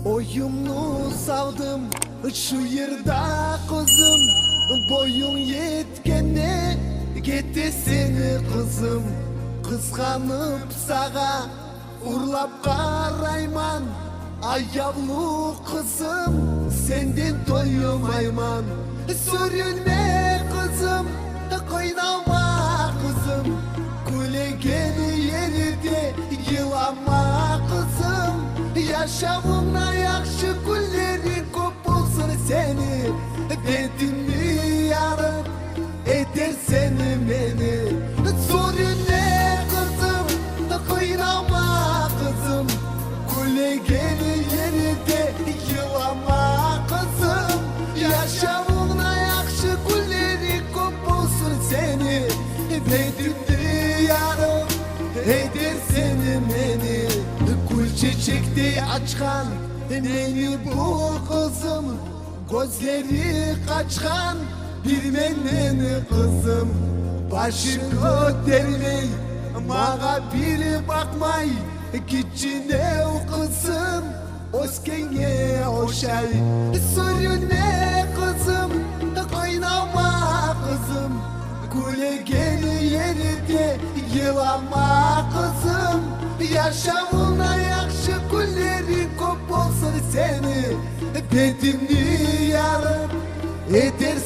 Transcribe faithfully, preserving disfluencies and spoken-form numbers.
Оюмну салдым шу ерде, къызым, боюнг етгенде гетесен, къызым. Къызгъанып сагъа урлап къарайман, аявлу къызым, сенден тоймайман. Сюрюнме, къызым, къыйналма, къызым, гюлеген ерде йылама, къызым. Яшавунгда яхшы гюнлеринг кёп болсун сени, бетимни ярып этерсен мени. Сюрюнме, къызым, къыйналма, къызым, гюлеген ерде йылама, къызым. Яшавунгда яхшы гюнлеринг кёп болсун сени, бетимни ярып этерсен мени. Гюл чечекдей ачгъан мени бу къызым, гёзлери къачгъан бир менден, къызым. Башын гётермей, магъа бир бакъмай, гиччинев къызым, оьсгенге ошай. Сюрюнме, къызым, къыйналма, къызым, гюлеген ерде йылама, къызым. Яшавунгда яхшы гюнлеринг кёп болсун сени, бетимни ярып этер